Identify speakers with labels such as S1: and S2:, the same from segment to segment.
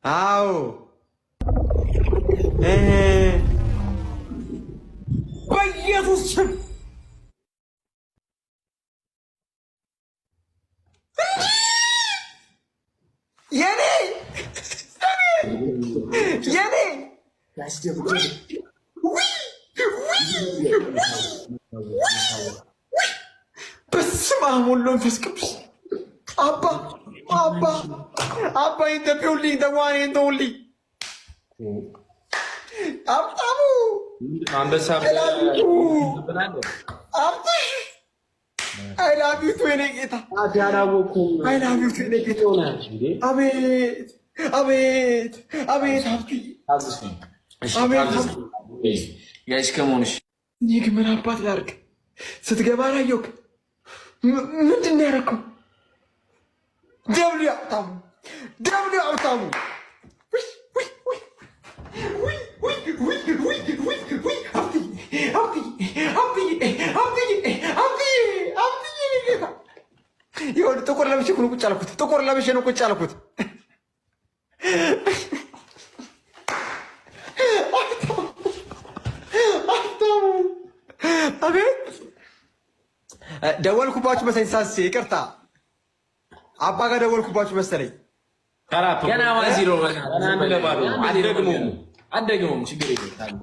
S1: አዎ፣ በኢየሱስ ስም፣ የኔ የኔ፣ ውይ ውይ፣ በስመ አብ ወወልድ ወመንፈስ ቅዱስ። አባ፣ አባ፣ አባ in the building, the one and only ሀብታሙ።
S2: አንበሳ።
S1: አብትሽ፣ I love you too የኔ ጌታ። I love you too የኔ ጌታ። አቤት አቤት አቤት ሀብትዬ፣ አቤት።
S2: Guys, come on.
S1: እኔ ግን ምን አባት ላድርግ? ስትገባ አላየሁክ። ምንድን ነው ያደረከው? W ሀብታሙ፣ W ሀብታሙ። ውይ ውይ ውይ ውይ ውይ ውይ ውይ ውይ ውይ፣ ሀብትዬ፣ ሀብትዬ፣ ሀብትዬ፣ ሀብትዬ፣ ሀብትዬ፣ ሀብትዬ የኔ ጌታ። ይኸውልህ ጥቁር ለብሼ እኮ ነው ቁጭ አልኩት። ጥቁር ለብሼ ነው ቁጭ አልኩት። ሀብታሙ፣ አቤት፣ ደወልኩባችሁ መሰለኝ። ሳስቼ ይቅርታ። አባ ጋር ደወልኩባችሁ መሰለኝ።
S3: ገና 1-0።
S2: 1-0 ነው። አትደግመውም።
S3: አትደግመውም። ችግር የለም።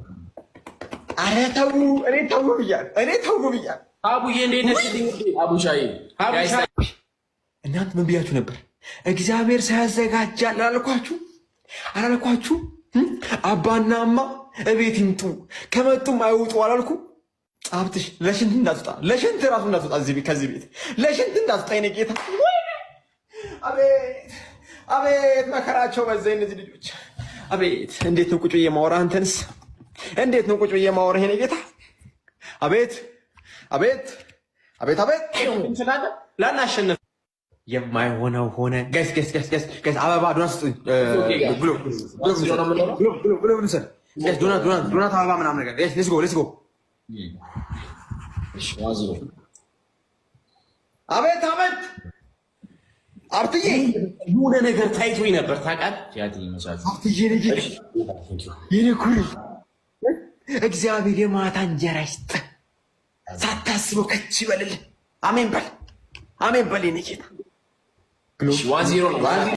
S1: ኧረ ተው፣ እኔ ተው ብያለሁ። እኔ ተው ብያለሁ።
S3: አቡዬ፣ እንዴት ነሽ? አቡሻዬ።
S2: አቡሻ።
S1: እናንተ ምን ብያችሁ ነበር? እግዚአብሔር ሳያዘጋጃል አላልኳችሁ? አላልኳችሁ? አባና እማ እቤት ይምጡ፣ ከመጡም አይውጡ አላልኩ? ሀብትሽ፣ ለሽንት እንዳትወጣ፣ ለሽንት ራሱ እንዳትወጣ፣ እዚህ ቤት፣ ከዚህ ቤት ለሽንት እንዳትወጣ የኔ ጌታ። አቤት አቤት፣ መከራቸው በዛ እነዚህ ልጆች። አቤት፣ እንዴት ነው ቁጭ ብዬ ማወራ? አንተንስ እንዴት ነው ቁጭ ብዬ ማወራ? የኔ ጌታ፣ አቤት አቤት አቤት አቤት።
S2: እንችላለን ላናሸንፍ።
S1: የማይሆነው ሆነ። Guys, guys, guys, guys, guys፣ አበባ ዶናት ስጡኝ። Glove glove glove እንውሰድ። Guys፣ donut donut donut አበባ ምናምን ነገር። Guys, let's go, let's go።
S3: 1-0።
S1: አቤት አቤት አብትዬ።
S2: የሆነ ነገር ታይቶኝ ነበር፣ ታውቃለህ?
S1: አብትዬ፣ የኔ ጌታ፣ የኔ ኩሪ፣ እግዚአብሔር የማታ እንጀራ ይስጥ። ሳታስበው ከች ይበልልህ። አሜን በል፣ አሜን በል የኔ ጌታ።
S3: 1-0 ነው።